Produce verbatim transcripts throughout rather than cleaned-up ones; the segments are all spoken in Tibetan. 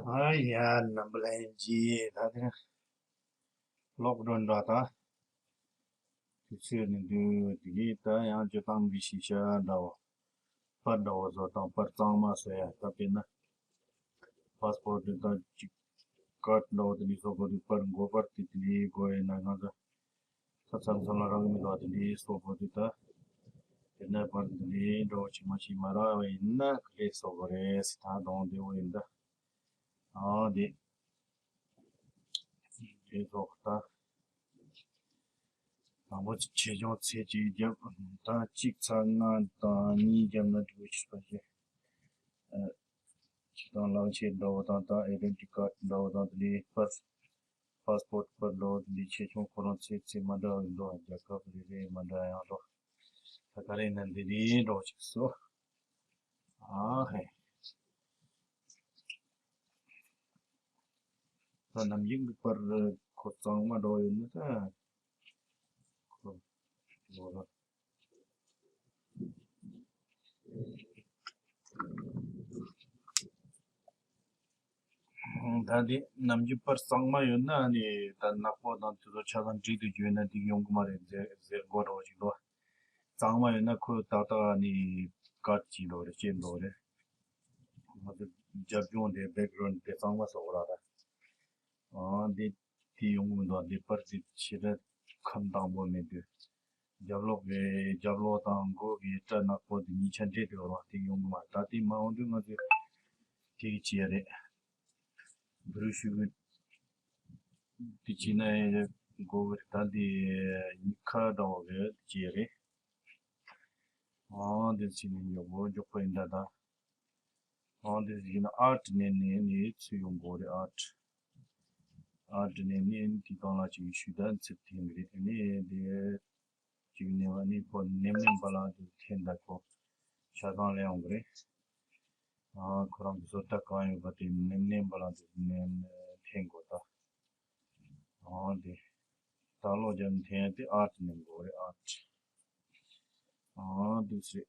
ཨ་ཡ། རྣམ་པ་ལྷན་རྒྱས། ད་དེ་ལོག་འགྲོ་འདྲ་ད། དུས་ཚོད་ནི་འདུག་དེ་གིས་ད་ཡང་སྤྱིར་བཏང་གི་ཤེས་བྱ་འདྲ་བོ། པར་འདྲ་བོ་བཟོ་དང་པར་གཙང་མ་བཟོ་ཡ། ད་དཔེར་ན་པ་སི་པོར་ཊི་དང་གཅིག་ཀར་ཌི་འདྲ་བོ་དེ་འདྲ་བཟོ་དགོས་དུས། པར་མགོ་པར་དེ་དེ་འདྲ་དགོས་ཡོད་ན། ང་ཚོ་ད་མཚམས་མཚམས་ལ་རག་གི་མི་འདུག་དེ་འདྲ་བཟོ་དགོས་དུས། ད་དེ་ནས་པར་དེ་འདྲ་འདྲ་བོ་ཅིག་མ་ཞིག་མ་རག་པ་ཡིན་ན་ག་རེ་བཟོ་དགོས་རེད་ཟེར། ད་གདོང་བདེ་བོ་ཡིན་ད། ཨ་དེ། དེ་ཐོག་ད། དང་པོ་ཆེ་ཆུང་ཚད་གཅིག་བརྒྱབ། ད་གཅིག་ཚེག་ལྔ་དང་གཉིས་བརྒྱབ་ན་འགྲིག་གི་ཆགས་པ་ཞིག་ཨ། སྤྱིར་བཏང་གླང་ཆེན་འདྲ་བོ་དང་། ད་ཨའི་ཌེན་ཊི་ཊི་ཀར་ཌི་འདྲ་བོ་དང་། དེ་ནས་པར་པ་སི་པོར་ཊི་པར་འདྲ་བོ་དེ་འདྲའི་ཆེ་ཆུང་ཁོ་རང་ཚད་ཚད་མ་འདྲ་བ་ཡིན་དོ། རྒྱལ་ཁབ་རེ་རེ་མ་འདྲ་ཡང་འགྲོ། ད་ག་རེ་ཡིན་ན་འདི་འདྲའི་འདྲ་བོ་ཅིག་བཟོ། ཨ་ཧེ། ད་ནམ་རྒྱུན་གྱི་པར་ཁོ་གཙང་མ་འདྲ་བོ་ཡོད་ན་ད། ཁོ་ལོ་ལ། ད་འདི་ནམ་རྒྱུན་པར་གཙང་མ་ཡོད་ན་ནི་ད་ནག་པོ་དང་དེ་ཚོ་ཆ་ཚང་འགྲིག་ཏུ་བརྗོད་ན་འགྲིག་ཡོང་གི་མ་རེད་ཟེར་ཟེར་དགོས་འདྲ་བོ་ཅིག་འདུག་གཙང་མ་ཡོད་ན་ཁོ་ཏག་ཏག་ནི་ཀར་ཌི་ཅིག་འགྲོ་རེད། སྐྱེས་འགྲོ་རེད། ང་ཚོ་རྒྱབ་ལྗོངས་དེ་བེག་གྲོན་དེ་གཙང་མ་བཟོ་དགོས་ར་ད། ཨ་འདི་དེ་ཡོང་གི་མི་འདུག་འདི་པར་དེ་ཞེ་དྲག་ཁམས་དྭངས་པོ་མེད་དུས། རྒྱབ་ལོགས་ཀྱི་རྒྱབ་ལོགས་དང་མགོ་གི་སྐྲ་ནག་པོ་དེ་གཉིས་ཆ་འདྲེས་དེ་བར་དེ་ཡོང་གི་མ་རེད། ད་དེ་མ་འོང་དུས་ང་ཚོས་དེ་གི་བྱེད་ཡ་རེད། བུ་རུ་ཤུ་གི་དེ་བྱས་ན་ཡང་དགོས་གི་རེད། ད་དེ་གཉིས་ཀ་འདྲ་བོ་གི་བྱེད་ཡ་རེད། ཨང་དེ་བྱས་ནས་མགྱོགས་པོ་མགྱོགས་པོ་ཡིན་ད་ད། ཨང་དེ་བྱས་ན་ཨར་ཊི་ནས་ནས་ནས་ཚུར་ཡོང་དགོས་རེད། ཨར་ཊི། ཨར་ཊི་ནས་ནས་དེ་སྟེང་ལ་ཅིག་ཞུ་ད་ཚིག་འཐེན་གི་རེད། ནས་དེ་ཅིག་ནས་བ་ནི་ཁོ་ནེམ་ནེམ་པ་ལ་དེ་འཐེན་ད་ཁོ། ཆ་ཚང་ལེན་ཡོང་གི་རེད། ཨ་ཁོ་རང་གི་བཟོ་ལྟ་གང་ཡོད་པ་དེ་ནེམ་ནེམ་པ་ལ་དེ་ནེམ་འཐེན་དགོས་ད། ཨང་དེ། ད་ལོ་རྒྱབ་འཐེན་དེ་ཨར་ཊི་ནེམ་དགོས་རེད། ཨར་ཊི། ཨང་དེ་ཚེ།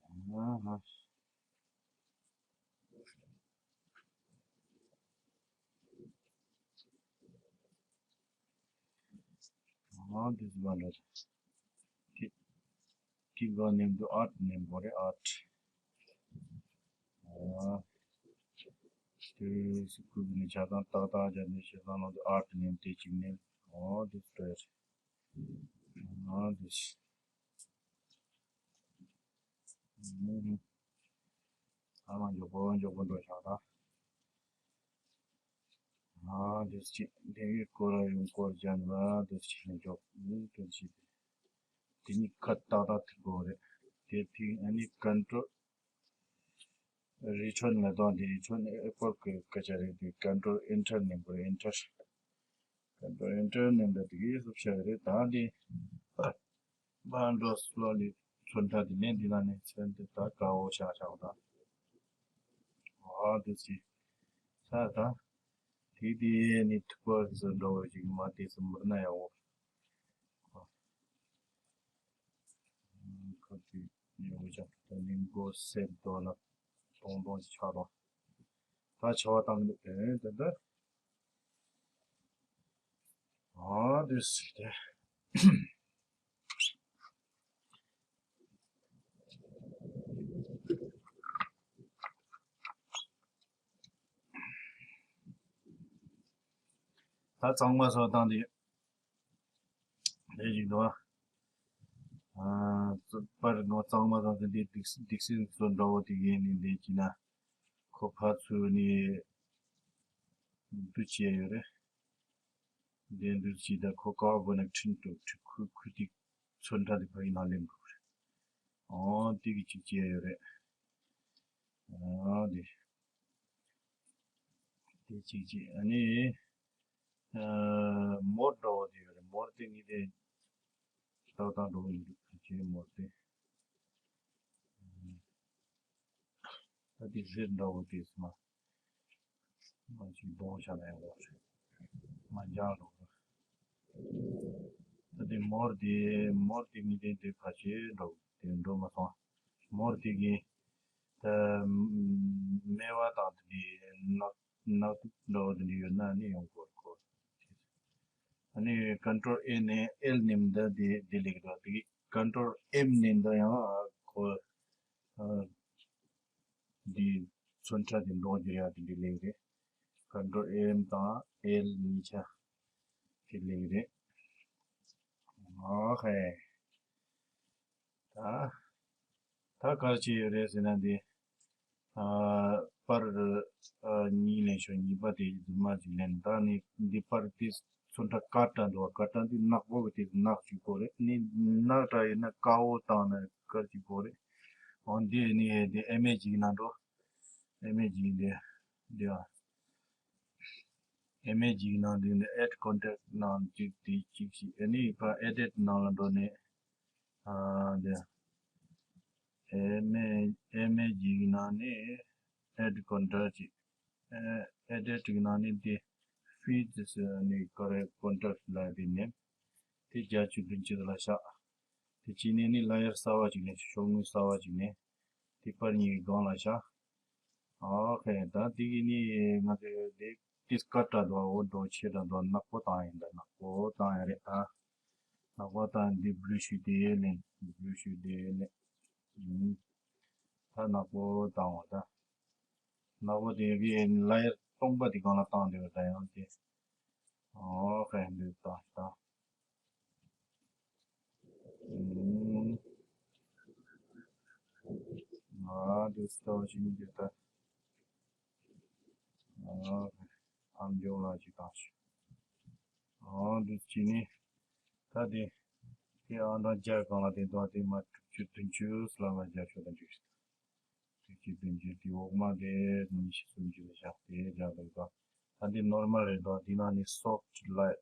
ཨང་ཧ། ཨང་དེ་ཚེ་མ་འདྲ། དེ། དེ་ག་ནེམ་དུ་ཨར་ཊི་ནེམ་དགོས་རེད། ཨར་ཊི། ཨ། དེ་སི་ཁུ་གི་ནི་ཆ་ཚང་ཏག་ཏག་བྱས་ནས་ཆ་ཚང་ལོག་དུ་ཨར་ཊི་ནེམ་དེ་གཅིག་ནེམ། ཨོ་དེ་སི་ཏོ་ཡ་རེད། ཨོ་དེ་སི། ཨ་མ་མགྱོགས་པོ་མགྱོགས་པོ་འགྲོ་བཞག་ད། ཨ་དེ་སི་ཅི་དེ་ཡི་སྐོར་ཡོང་སྐོར་ཅན་ལ་དེ་སི་ཅི་མགྱོགས་མི་དེ་སི་ཅི། དེ་ནི་ཁ་ཏག་ཏག་ཐིག་དགོས་རེད། དེ་ཐིག་ཨ་ནི་ཀོན་ཊོལ། རི་ཊོན་ལ་གཏོང་དེ་རི་ཊོན་ཨེ་པོལ་གི་སྐད་ཆ་རེད། དེ་ཀོན་ཊོལ་ཨེན་ཊར་ནས་དགོས་རེད། ཨེན་ཊར། ཀོན་ཊོལ་ཨེན་ཊར་ནས་འདི་དེ་གི་སུབ་ཤ་རེད། ད་དེ་མ་འགྲོ་སློ་ལི་ཚོན་ཁྲ་དེ་ནས་འདི་ལ་ནས་ཚོན་དེ་ད་དཀར་བོ་ཆགས་ཆགས་ད། ཨ་དེ་ཅི་ས་ད་དེ་དེ་ནི་ཐུག་པ་ཟེར་འགྲོ་བ་ཅིག་མ་དེ་སུ་མུར་ན་ཡག་པོ། ཁ་ཅིག་ཉོ་བྱ་ད་ནིང་གོ་སེར་དོ་ལ་སྟོང་སྟོང་ཅིག་ཆགས་དོ། ད་བྱ་བ་བཏང་གི་འདུག་དེ་དེ་འདྲ། ཨ་དེ་སི་དེ། ད་གཙང་མ་བཟོ་སྟངས་དེ་ལས་ཅིག་འདུག་ཨ། པར་ནོ་གཙང་མ་བཟོ་སྟངས་དེ་སྡིག་སྡིག་སྲིན་བཟོ་འདྲ་བོ་དེ་ཡིན་ནི་འདི་ཅི་ན། ཁོ་ཕར་ཚུར་ནི་འདུ་བྱས་ཡོད་རེད། འདི་འདུ་བྱས་ད་ཁོ་ཀར་བོ་ནི་ཁྲིན་ཏུ་ཁྲི་ཁུ་ཁུ་ཏིག་ཚོན་ཁྲ་དེ་ཕ་གི་ནང་ལེན་དགོས་རེད། ཨོ་དེ་གི་ཅིག་བྱས་ཡོད་རེད། ཨོ་དེ། དེ་གཅིག་གཅིག་ཨ་ནི། ཨ། མོར་འདྲ་བོ་དེ་ཡོད་རེད། མོར་དེ་ངས་དེ་ཏག་ཏག་འགྲོ་གི་འདུག་ཁ་ཆེའི་མོར་དེ། ད་དེ་རེད་འདྲ་བོ་དེ་སི་མ། མ་ཅིག་གདོང་བྱ་ན་ཡང་འོ་རེད། མ་འཇང་འགྲོ་གི་ད་དེ་མོར་དེ་མོར་དེ་ངས་དེ་དེ་ཁ་ཆེ་འགྲོ་དེ་འགྲོ་མ་སོང་། མོར་དེ་གི་ད་མེ་བ་དང་དེ་འདྲའི་ནག་ནག་དུག་འདྲ་བོ་དེ་འདྲ་ཡོད་ན་ནི་ཡོང་གི་རེད་ཁོ། ཨ་ནི་Control A ནས་L ནས་འདི་འདི་སླེབས་འདུག་དེ་Control M ནས་འདི་ཡང་ཁོ་ཨ་འདི་ཚོན་ཁྲ་དེ་འདོགས་རྒྱུ་ཡ་དེ་འདྲ་སླེབས་རེད། Control M དང་L གཉིས་ཆ་དེ་སླེབས་རེད། ཨོ་ཧེ། ད་ད་ག་རེ་བྱས་ཡོད་རེད་ཟེར་ན་འདི་ཨ་པར་ཨ་གཉིས་ལེན་ཤོག་གཉིས་པ་དེ་རྫུན་མ་ཅིག་ལེན། ད་ནི་འདི་པར་དེ་ཚོན་ཁྲ་དཀར་དྲ་འདུག་དཀར་དྲ་འདི་ནག་པོ་གི་དེ་ནག་ཅིག་དགོས་རེད། ནི་ནག་དྲ་ཡིན་ན་དཀར་པོ་བཏང་ན་དཀར་ཅིག་དགོས་རེད། འོ་འདི་ནི་འདི་ཨེ་མེ་ཇི་ཡིན་ན་འགྲོ། ཨེ་མེ་ཇི་འདི་འདི་ཨ། ཨེ་མེ་ཇི་ནང་འདི་ནི་add contact ནང་གཅིག་དེ་གཅིག་ཞིག་ཨ་ནི་ཕར་edit ནང་ལ་འགྲོ་ནས་ཨ་འདི་ཨེ་མེ་ཨེ་མེ་ཇི་ནང་ནས་add contact ཅིག་ཨེ་edit གི་ནང་ནས་འདི་feed ཟེར་ནས་ཀ་རེ་contact ལ་དེ་ནས་དེ་བརྒྱད་ཅུ་བདུན་ཅུ་ལ་བཞག་དེ་གཅིག་ནས་ནི་layer གསར་བ་ཅིག་ནས་ཤོག་ངོས་གསར་བ་ཅིག་ནས་དེ་པར་གཉིས་ཀྱི་སྒང་ལ་བཞག་ཨོ་ཁེ། ད་དེ་གི་ནི་ང་ཚོས་དེ་དེ་དཀར་དྲ་འདུག་འོ་འགྲོ་ཆེ་དྲ་འདུག་ནག་པོ་བཏང་ཡིན། ད་ནག་པོ་བཏང་ཡ་རེད། ད་ནག་པོ་བཏང་འདི་blue ཤུ་དེ་ལེན། blue ཤུ་དེ་ལེན། ཨུམ། ད་ནག་པོ་བཏང་བ་ད། ནག་པོ་དེ་གི་layer སྟོང་པ་དེ་སྒང་ལ་བཏང་འདོད་ད་ཡང་དེ། ཨོ་ཁེ་འདི་བཏང་ད། ཨུམ། ང་འདི་སྟོང་ཞིག་འདི་ད། ཨ་ཨམ་ཇོ་ལ་ཅིག་བཏང་ཞིག་ཨ་འདི་ཅི་ནི། ད་དེ་དེ་ཨང་གྲངས་བརྒྱ་སྒང་ལ་དེ་འདུག་དེ་མ་དྲུག་ཅུ་བདུན་ཅུ་ལ་མ་བརྒྱ་ཤོག་དང་འགྲིག་དྲུག་ཅུ་བདུན་ཅུ་དེ་འོག་མ་དེ་ཉི་ཤུ་སུམ་ཅུ་ལ་བཞག་དེ་བརྒྱ་དང་འདུག་ད་དེ་normal རེད་འདུག་དེ་ནང་ནས་soft light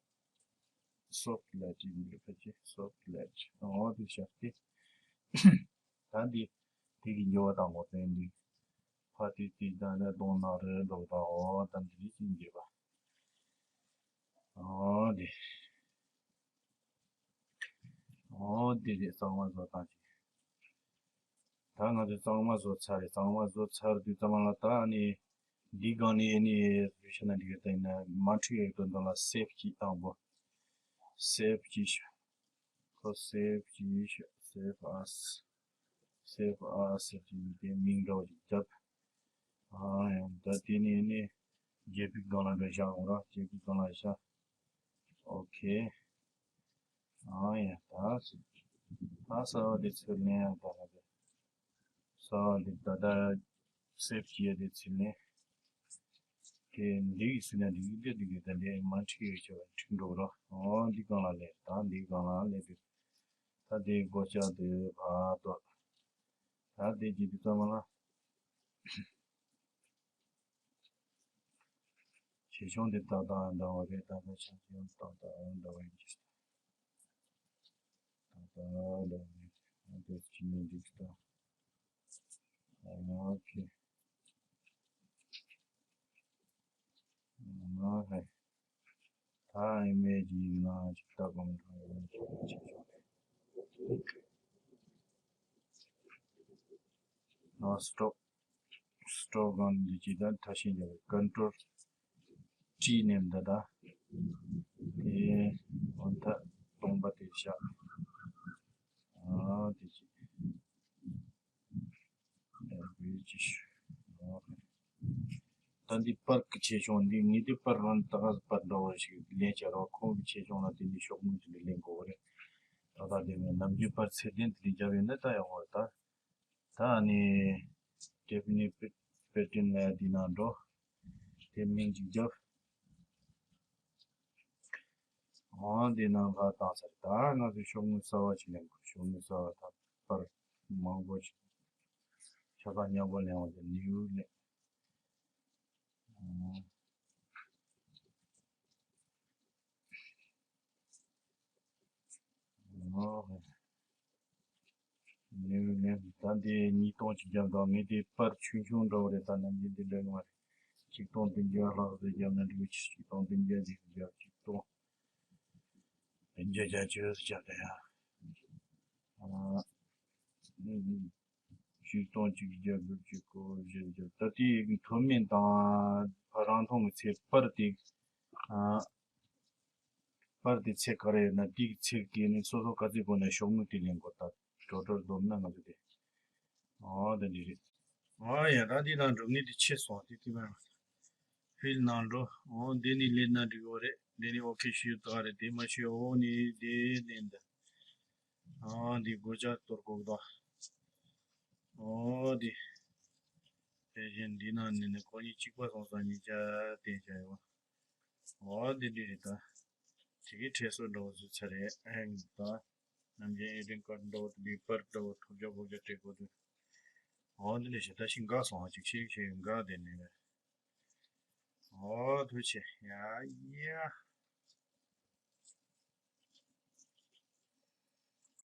soft light ཡིན་པའི་ཕལ་ཆེར་soft light འོ་དེ་བཞག་སྟེ། ད་འདི་དེ་གི་འགྱུར་བ་དང་གོ་དོན་འདི་ཕ་དེ་དེ་ད་ནས་གདོང་ནག་རེད་འདུག་ད་འོ་ད་འདི་ཅི་འགྱུར་བ། འོ་དེ། འོ་དེ་དེ་གཙང་མ་བཟོ་སྟངས་ཅིག་ད་ང་ཚོས་གཙང་མ་བཟོ་ཚར་རེད། གཙང་མ་བཟོ་ཚར་དུས་ཙམ་ལ་ད་ནི་འདི་སྒང་ནས་ནི་རུ་ཤ་ན་འགྲིག་གི་ད་ཡིན་ན་མ་འཁྲུག་ཡག་དོན་དག་ལ་save གཅིག་བཏང་དགོས། save གཅིག་ཤོག་ཁོ་save གཅིག་ཤོག save as save as ཟེར་གྱི་ཡོད་དེ་མིང་འདྲ་བོ་ཅིག་བརྒྱབ། ཨ་ཡང་ད་དེ་ནས་ནི་JPEG སྒང་ལ་འདྲ་བཞག་འོང་ར་JPEG སྒང་ལ་བཞག་ཨོ་ཁེ། ཨ་ཡ་ད་ད་གསར་བ་དེ་ཚུར་ལེན་ཡང་ད་ལ་དེ་གསར་བ་དེ་ད་ལྟ་save བྱས་དེ་ཚུར་ལེན། དེ་འདི་ཡིས་ཟིན་ན་འདི་ཡིས་འདི་འདི་གི་ད་འདི་མ་འཁྲིག་ཡོད་ཆེ་བ་འཁྲིག་འགྲོ་རོགས། ཨོ་འདི་སྒང་ལ་ལེན། ད་འདི་སྒང་ལ་ལེན་དུས་ད་འདི་སྒོ་ལྕགས་འདི་བར་དོ། ད་འདི་གི་འདི་ཚང་མ་ལ། ཆེ་ཆུང་དེ་ཏག་ཏག་འདྲ་བ་རེད། ད་ལྟ་ཆ་ཆེ་ཡང་ཏག་ཏག་འདྲ་བ་ཡིན་གྱི། ཏག་ཏག་འདྲ་བ་རེད། ང་ཚོས་ཅི་ནས་འགྲིག་ཏག་ཨོ་ཁེ། ཨོ་ཧེ། ད་ཨི་མེ་ཇི་ཡིན་ན་ཅིག་ལྟ་གོ་མི་འདུག་ཨི་མེ་ཇི་ཡིན་ན་ཆེ་ཆུང་རེད། ཨོ་སི་ཊོབ། སི་ཊོབ་གང་འདི་ཅི་ད་མཐའ་ཤིང་རྒྱབ་པའི་ཀོན་ཊོལ་ཊི་ནས་འདི་ད་དེ་འོ་མཐའ་སྟོང་པ་དེ་བཞག་ཨ་དེ་ཅི་འདི་ཅི་ཞུ། ད་འདི་པར་གི་ཆེ་ཆུང་འདི་ངས་འདི་པར་རང་ད་ག་པར་འདྲ་བོ་ཞིག་ལེན་བྱ་རོགས། ཁོང་གི་ཆེ་ཆུང་ལ་དེ་འདི་ཤོག་ངོས་དེ་འདི་ལེན་དགོས་རེད། ད་ལྟ་དེ་ངས་ནམ་རྒྱུན་པར་ཚད་ལྡན་དེ་འདི་རྒྱབ་ཡོད་ན་ད་ཡག་པོ་རེད་ད། ད་ནི་definite pattern ལ་འདི་ནང་འགྲོ། དེ་མིང་ཅིག་རྒྱབ། འོ་འདི་ནང་ལ་བཏང་ཚར། ད་ང་ཚོས་ཤོག་ངོས་གསར་བ་ཅིག་ལེན་དགོས། ཤོག་ངོས་གསར་བ་ད་པར་མང་པོ་ཅིག་ཆ་ག་མཉམ་པོ་ལེན་འོ་དེ་new ལེན། ཨོ། ནེའུ་ནེ་ད་འདི་ཉིས་སྟོང་ཅིག་བརྒྱབ་འདུག་ངས་འདི་པར་ཆུང་ཆུང་འདྲ་བོ་རེད། ད་ནམ་རྒྱུན་འདི་འདྲ་གི་མ་རེད། ཆིག་སྟོང་བདུན་བརྒྱ་ལྷག་ཙམ་བརྒྱབ་ན་འགྲིག་གི། ཆིག་སྟོང་བདུན་བརྒྱ་ཅིག་བརྒྱབ། ཆིག་སྟོང་བདུན་བརྒྱ་བརྒྱད་ཅུ་ཙམ་བརྒྱབ་ད་ཡ། ཨ། ཆིག་སྟོང་གཅིག་བརྒྱ་དགུ་བཅུ་གོ་བཞི་བརྒྱ། ད་ལྟའི་མཐོ་དམན་དང་རང་མཐོང་གི་ཚད་པར་དེ། ཨ། པར་དེ་ཚད་ག་རེ་ཡོད་ན་དེའི་ཚད་ཀྱི་ནི་སོ་སོ་ག་ཚད་དགོས་ན་ཤོག་ངོས་དེ་ལེན་དགོས། ད་འགྲོ་གྲོན་བསྡོམས་ན་ང་ཚོ་དེ། ཨོ་དེ་འདྲ་རེད། ཨོ་ཡ། ད་འདི་ནང་འགྲོ་ངེས་དེ་ཆེ་སོང་། དེ་དེ་མ་ཕིལ་ནང་འགྲོ། ཨོ་འདི་ནི་ལེན་ན་འགྲིག་གི་རེད། འདི་ནི་ཨོ་ཁེ་ཞུས་ད་རེད། དེ་མ་ཞུས་ཨོ་ནི་དེ་ལེན་ད། ཨོ་འདི་སྒོ་ལྕགས་གཏོར་དགོས་ད། ཨོ་འདི། དེ་བཞིན་འདི་ནང་ནས་ནི་ཁོ་གཉིས་གཅིག་པ་སོང་ཙང་གཉིས་ཆ་བསྟན་བྱ་ཡོད། ཨོ་འདི་འདྲ་རེད་ད། དེ་གའི་ཁྲལ་གསོག་འདྲ་བོ་བཟོས་ཚར་རེད། ཨེ་ད། ནམ་རྒྱུན་ཨེ་ཊི་ཨེམ་ཀར་འདྲ་བོ་དེ་འདྲའི་པར་འདྲ་བོ་ཐོབ་རྒྱག་ཕོག་རྒྱག་སྤྲད་དགོས་དུས། ཨོ་འདི་འདྲ་བྱས། ད་ཤི་འགག་སོང་ཨ། ཅིག་ཤི་ཤི་འགག་དེ་ནས། ཨོ་ཐུགས་ཆེ་ཡ་ཡ།